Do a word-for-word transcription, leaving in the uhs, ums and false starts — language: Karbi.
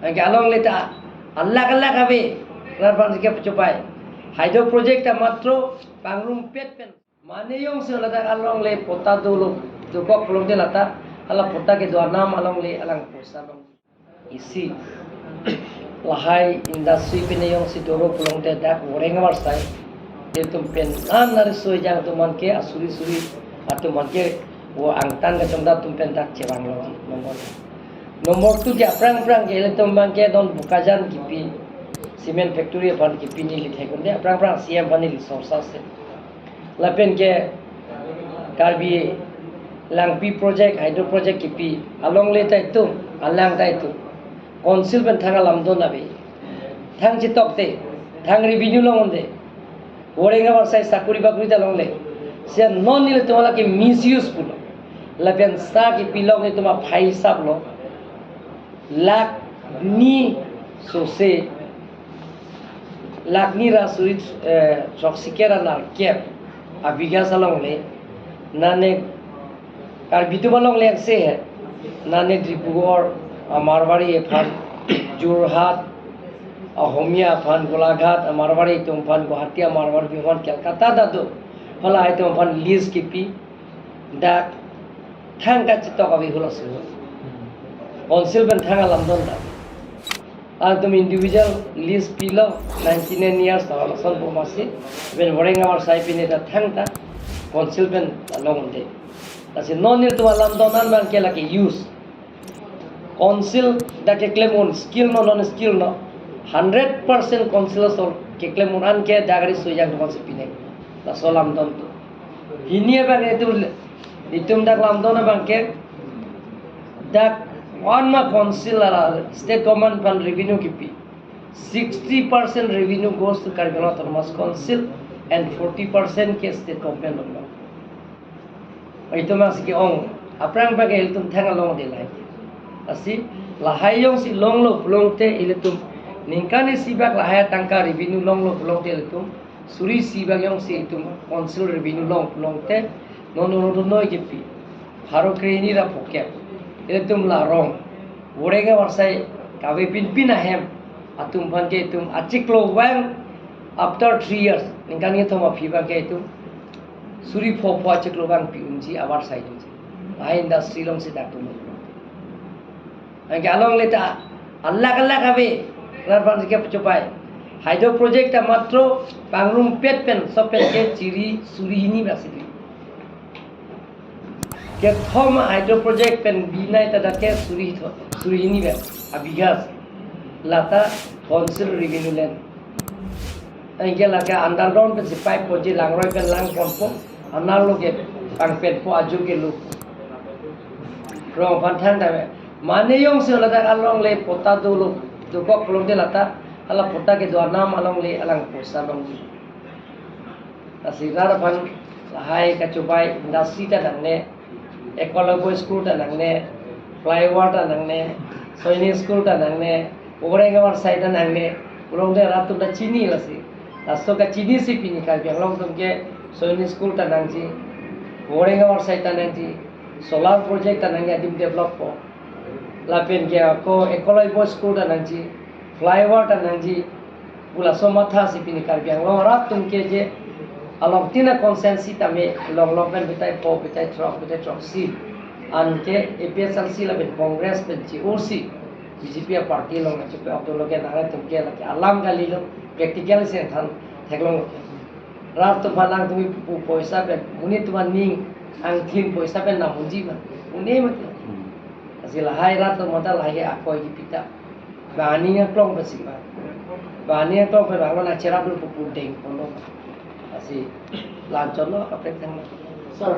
Anke alongle ta alak alak ave, rat aphan ke pachopai. Hydro project ta matro pangrumpet pen. Mane jongsi ladak alongle patta dolo, dokok pulote lata, hala patta kedo anam alongle alang poisa long. Isi lahai industry pen jongsi dolo pulote dak Boreng Avarsai, itum pen an nari soi jang atum aphan ke asuri suri atum aphan ke vo angtan kachongda atum pen dak chevang longji. Number, number two ke aphrang aphrang ke ilitum abang ke non Bokajan kipi, cement factory aphan kipi neli thekdunde, aphrang aphrang C M aphan neli sorsa se. Lapen ke Karbi Langpi project, hydro project kipi alongle ta itum, alang ta itum council pen thang alam do-an ave. Thang chetokte, thang revenue longde. Boreng Avarsai sakuri bakuri ta longle. Sia non nelitum alake misuse pulo. Lapen sa kipi along itum aphai hisap lo, lakh ni sose, lakh ni ra suri, eh, throksi kep ra nerkep abigha alongle. Nane Karbi atum alongle se he. Nane Dibrugarh aMarwari aphan, Jorhat aOhmiya aphan, Golaghat aMarwari atum aphan, Guwahati aMarwari atum aphan, Kolkata ta do, hala itum aphan lease kipi, dak thang kachetok ave halaso. Council pen thang alam do-an ta. Itum individual lease pilo, ninety-nine years ta lason po masi, pen Boreng Avarsai pen ta thang ta council pen longde. Lasi non nelitum alam do-an abang ke lake use. Council dak keklem un, skill no non skill no, hundred percent council asol keklem un an ke dak ari soi jang council pine. Laso alam do-an tu. Hini abang itum, itum dak lam do-an abang ke, dak one ma council ala state government aphan revenue kipi, sixty percent revenue goes to Karbi Anglong Autonomous Council and forty percent ke state government along. Itum masih ke-ong, aphrang aphrang ke ilitum thang alongde lahai. Lasi lahai jongsi longlo pulote ilitum ningkan isi bak lahai atangka revenue longlo pulote ilitum suri isi bak jongsi itum council revenue long pulote non uno dunoi kipi, pharo kre-hini ra phokep, ilitum la rong Boreng Avarsai kave pinpin ahem atum aphan ke itum achiklo vang after three years, ningkan kethom aphi abang ke itum suri pho pho achiklo vang pi unji, Avarsai unji. Lahai industry alongsi dak atum. Anke alongle ta alak alak ave, rat aphan ke pachopai. Hydro project ta matro pangrumpet pen, so pen ke chiri suri hini bak si. Kethom hydro project pen binai ta dak ke suri tho, suri hini bak abigha. Lata council revenue len. Anke lake underground pensi pipe ponji, langroi pen lang ponpo, anerlo ke pangpetpo, ajo ke lo. Rong aphan thang ta ave. Mane jongsi ladak alongle patta dolo, dokok pulote lata, hala patta kedo anam alongle alang poisa longji. Lasi rat aphan lahai kachopai, industry ta nangne, Eklavya School ta nangne, flyover ta nangne, Sainik School ta nangne, Boreng Avarsai ta nangne, pulote rat atum ta chini lasi. Laso kachini si pini Karbi Anglong atum ke Sainik School ta nangji, Boreng Avarsai ta nangji, solar project ta nangji adim develop po. Lapen ke ako Eklavya School ta nangji, flyover ta nangji, pu laso matha si pini Karbi Anglong rat atum ke je along tina constituency tame long long pen betai pho, betai throk, betai throksi. Anke A P H L C lapen Congress pen che-o si B J P aparty along achupe abdolo ke nang atum ke lake alam kalilo, practical si than theklong. Rat atum aphan nangtum pu poisa pen, monit atum aning angthin poisa pen nam unji ma, une mati. Lasi lahai rat atum ta lahai akoi kipi ta. Bang aning aklong pensi ma. Bang aning aklong pen bang lo na cherap lo pu pu deng ponlo. Lasi lanchon lo kaprek thang. Sir,